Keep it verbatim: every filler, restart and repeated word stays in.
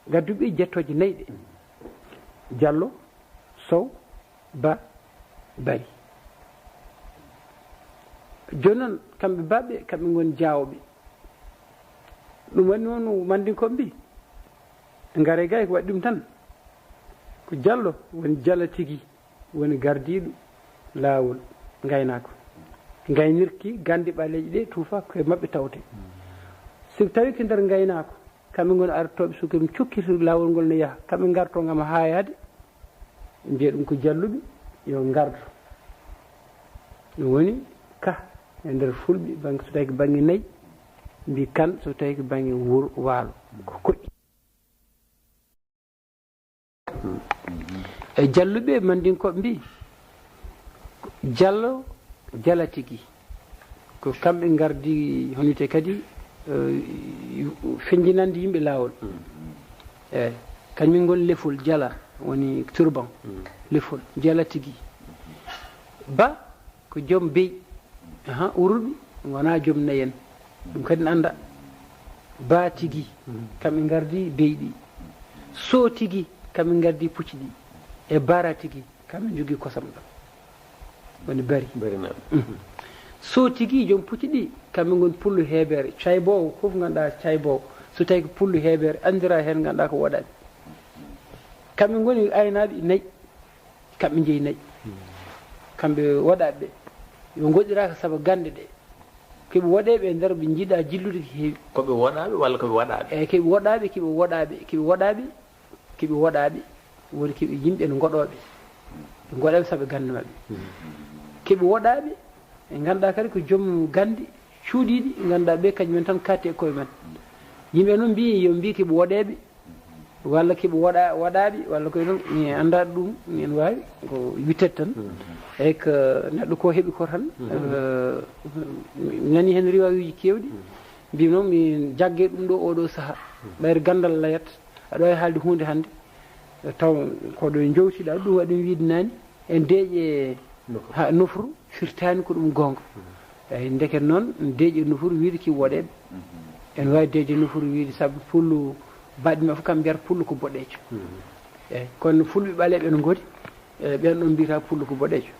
Ngadduɓe jettooje nayi ɗe. Jallo, Sow, Ba, Bari. Jooni noon, kamɓe baɓɓe, kamɓe ngoni jaawooɓe. Ɗum waɗi noon, Mandinkooɓe mbii, ngare gay ko waɗi ɗum tan. Ko Jallo woni jala tigi, woni gardiiɗo laawol ngaynaako. Ngaynirki gannde ɓaleeje ɗe tuufa ko e maɓɓe tawte. So tawi ko nder ngaynaako, kamɓe ngoni artooɓe, so ko ɗum cokkiti laawol ngol ne yaha, kamɓe ngarto ngam haayaade, mbiya ɗum ko jalluɓe, yo ngardo. Ɗum woni ka e nder fulɓe, bannge, so tawi ko bannge nayi, mbi kan, so tawi ko bannge wuro waalo, ko koƴƴi. E jalluɓe, Mandinkooɓe mbii, Jallo jala tigi. Ko kamɓe ngardi, hono wiyetee kadi, eh, fenjinande yimɓe laawol. Eeyi, kañum ngoni lefol, jala, woni turban. Lefol, jala tigi. Ba ko joom beyi. Aha, uruɓe wona joom nayi en. Ɗum kadi ne annda. Ba tigi, kamɓe ngardi beyi ɗi. Sow tigi, kamɓe ngardi pucci ɗi. E Bara tigi, kamɓe njogii kosam ɗam. Woni Bari. Bari naɓe. Mhm. Sow tigi, joom pucci ɗi, kamɓe ngoni pullo heebeere. Cayboowo, fof ngannduɗaa cayboowo. So tawi ko pullo heebeere, anndira heen ngannduɗaa ko woɗaaɓe. Kamɓe ngoni aynaaɓe nayi. Kamɓe njeyi nayi. Kamɓe woɗaaɓe ɓe. Ɓe ngoɗɗiraaka sabu gannde ɗe. Ko ɓe woɗeeɓe e nder ɓe njiɗaa jillude ko heewi. Ko ɓe woɗaaɓe walla ko ɓe waɗaaɓe? Eeyi, ko ɓe woɗaaɓe, ko ɓe woɗaaɓe, ko ɓe woɗaaɓe, ko ɓe woɗaaɓe. Woni ko ɓe yimɓe no ngoɗooɓe. Ɓe ngoɗeeɓe sabu gannde maɓɓe. Ko ɓe woɗaaɓe, ɓe ngannduɗaa kadi ko joom gannde cuuɗiiɗi, ngannduɗaa ɓe kañum en tan kaatti e koye men. Yimɓe noon mbii, yo mbii ko ɓe woɗeeɓe, walla ko ɓe woɗa-, woɗaaɓe, walla koye noon, mi anndaa ɗum, mi en waawi ko wittede tan. Mhm. Eeyi, ko neɗɗo ko heɓi ko tan, mhm, eh, mi nanii heen riwaayuuji keewɗi, mhm, mbii noon mi jagge ɗum ɗo, oo ɗo sahaa. Mhm. Ɓayri ganndal layat, aɗa waawi haalde huunde hannde, taw ko ɗo njowtiɗaa, ɗum waɗi mi wiide naane, en deeƴe nofru, ha, nofru firtaani ko ɗum goonga. Mhm. Eeyi, ndeke noon, deeƴe nofru wiide ki woɗeeɓe. Mhm. En waawi deeƴe nofru wiide sabu pullo baɗɗi maɓɓe fof kam mbiyata pullo ko boɗeejo. Mhm. Eeyi, kono fulɓe ɓaleeɓe no ngoni, e ɓeen ɗoon mbiyata pullo ko boɗeejo.